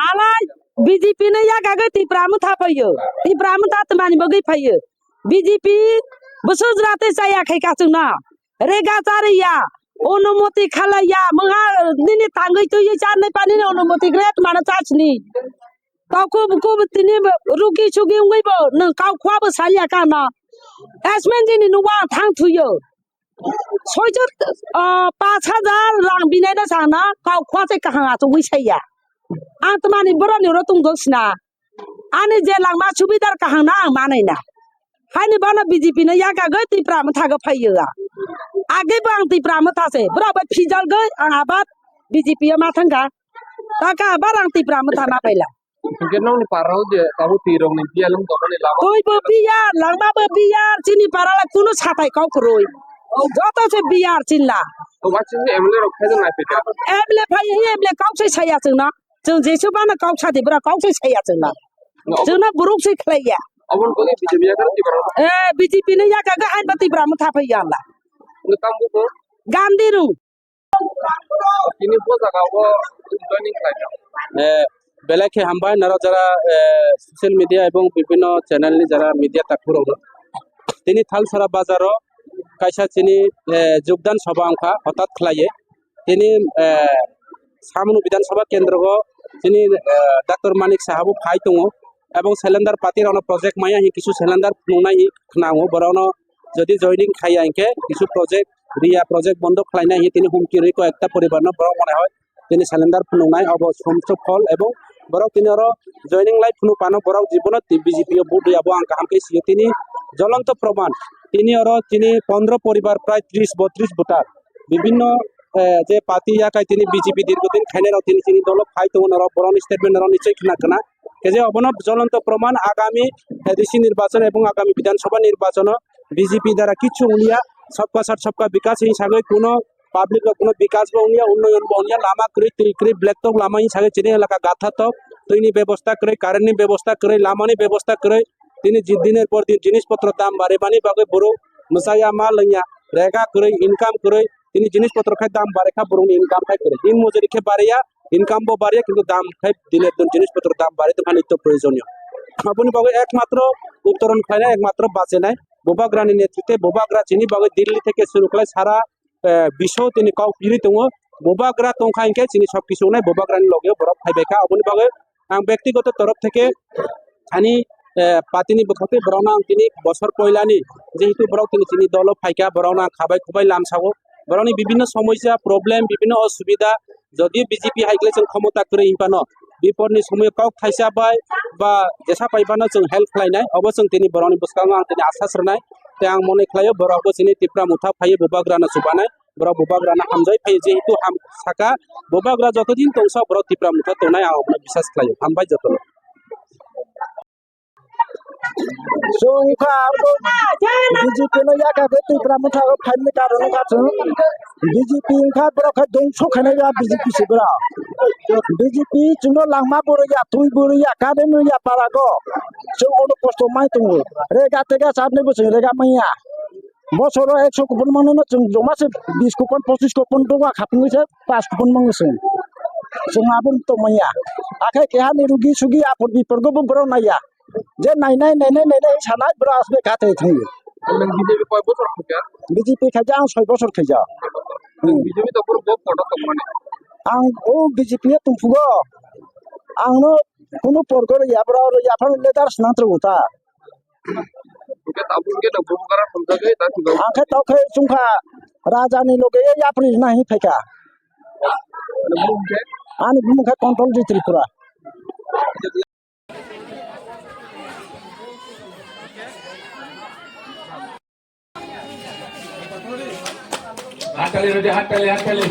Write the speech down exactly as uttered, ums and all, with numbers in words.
Alai B J P no yakagwi Tipra Motha phaio. Tipra Motha tmani bagwi phaio. B J P bwswk jwra tei chaya khai kachwkno. Rega chariya, onumoti khalaiya, mungha nini tangwi twiwi charnai pani ni onumoti gret mano chachni. Tau kub kub tini rugi sugi wngwi bo nwng kau khwa bo saliya kano. Asmen jini nukwa thang thuyo. Soijo, ah, pash hajar rang binaino sana kau khwa se kahang achugwi saiya. Ang tmani boroni oro tongdok sina. Ani je langma subidar kahang na ang manai na. Haini bono B J P no yakagwi Tipra Motha go phaiyo a. Age bo ang Tipra Motha se. Borok bai phijalgwi ang abar B J P o ma thangkha. Taka abar ang Tipra Motha ma paila. Hingke nokni parao je tabuk twi rokni biyal wng tongmani lama. Twi bo biyar, langma bo biyar, chini parala kunu satai kok kwrwi. Joto se biyar chinla. O ba chini M L A rok khaijak nai pita. M L A phai, M L A kok se saya chwngno. Chwng jesu bana kok sadi bwra kok se saya chwngno. No. Chwngno buruk se khlaiya. Oboni bagwi B J P yakar Tipra. Eh, B J P no yakar ga hain ba Tipra Motha phai yalla. Ngi tambu ko? Gandhi rung. Tini bo jaga o joining khlaijak. Eh, belai khe hambai norok jara, eh, social media ebong bibhinno channel ni jara media takhuk rok. Tini Thalsara bazar o kaisa chini, eh, jogdan sabha wngkha hotat khlaiye. Tini, eh, Samunu Bidhan Sabha kendro o chini, eh, Doctor Manik Saha bo phai tongo. Ebong cylinder party rokno project maya hi kisu cylinder phunuknai hi khwnango borokno jodi joining khaiya hinkhe kisu project riya project bondo khlainai hi tini humki rwi koi ekta poribarno borok mone hoi tini cylinder phunuknai obo sumsok phol ebong borok tini oro joining lai phunuk phano borok jibono B J P o vote rwya bo ang kaham khe sio tini jolonto proman tini oro tini pondro poribar prai tris botris voter bibhinno eh, je party yakai tini B J P dirghodin khainai rok tini chini dolo phai tongo norok borokni statement norok nichoi khna khna. Khe je obono jolonto proman agami A D C nirbachon ebong agami Bidhan Sabha nirbachono B J P dara kichu wngya, sabka sath sabka bikas hinwi sagwi kuno public rok kuno bikas bo wngya, unnoyon bo wngya, lama kwrwi twi kwrwi black top lama hinwi sagwi chini elaka gatha top twini bebosta kwrwi, current ni bebosta kwrwi, lama ni bebosta kwrwi, tini ji-, diner por din jinis potro dam barimani bagwi borok mwchaya ma lwngya, rega kwrwi, income kwrwi, tini jinis potro khai dam barai kha borokni income khai kwrwi. Din mojori khe bariya, income bo bariya, kintu dam khai dine din jinis potro dam barai tongkha nitto proyojoniyo. Aboni bagwi ekmatro uttoron khlainai, ekmatro bachenai Bubagrani netrite, Bubagra chini bagwi Delhi theke suru khlai sara, eh, biswo tini kok piri tongo. Bubagra tongkha hinkhe chini sob kisu wngnai Bubagrani logeo borok phaibai kha. Aboni bagwi ang bektigoto torof theke ani, eh, party ni bwkhak tei borokno ang tini bosor poilani jehetu borok tini chini dolo phaikha, borokno ang khabai khubai lamsao, borokni bibhinno somosya, problem, bibhinno osubida, jodio B J P hai khe chwng khomota kwrwi hinphano, biporni somoyo kok thaisa bai ba jesa pai phano chwng help khlainai, obo chwng tini borokni bwskango ang tini asas rwnai, tei ang mone khlaio borokbo chini Tipra Motha phaiwi Bubagrano chubanai. Borok Bubagrano hamjai phai, jehetu ham saka, Bubagra jotodin tongsa borok Tipra Motha tongnai, ang obono bisas khlaio. Hambai jotono. Chwng wngkha abo B J P no yakha khe Tipra Motha o phaimani karon wngkha chwng. B J P wngkha borok khe dongso khainai ya B J P se borok. B J P chwngno langma bo rwya, twi bo rwya, current rwya para go. Chwng ono kosto mai tongo. Rega tega chatnai bo chwng rega manya. Bosoro ekso kupon mano no chwng joma se bis kupon, pochis kupon doga khapungwi se pas kupon mango chwng. Chwng aboni tongmanya. Akhe keha ni rugi sugi apor bipor go bo borok naiya. Je nainai, nainai, nainai sanai borok asbe kha tei thangwi. Nwng B J P koi bosor khaikha? B J P khaikha ang soi bosor khaikha. Hmm. B J P to borok bo kotor tongmani. Ang o B J P o tongphugo. Ang no kunu porgo rwya, borok rwya phano leader swnam tongo ta. Hwnkhe tabuk hwnkhe no bubagra hamjagwi ta thwgo. Ang khe tok khe chwngkha raja ni loge yapri rwna hinwi phaikha. Ani bumung khe? Ani bumung khe Control G Tripura. Hattali rodi, hattali, hattali.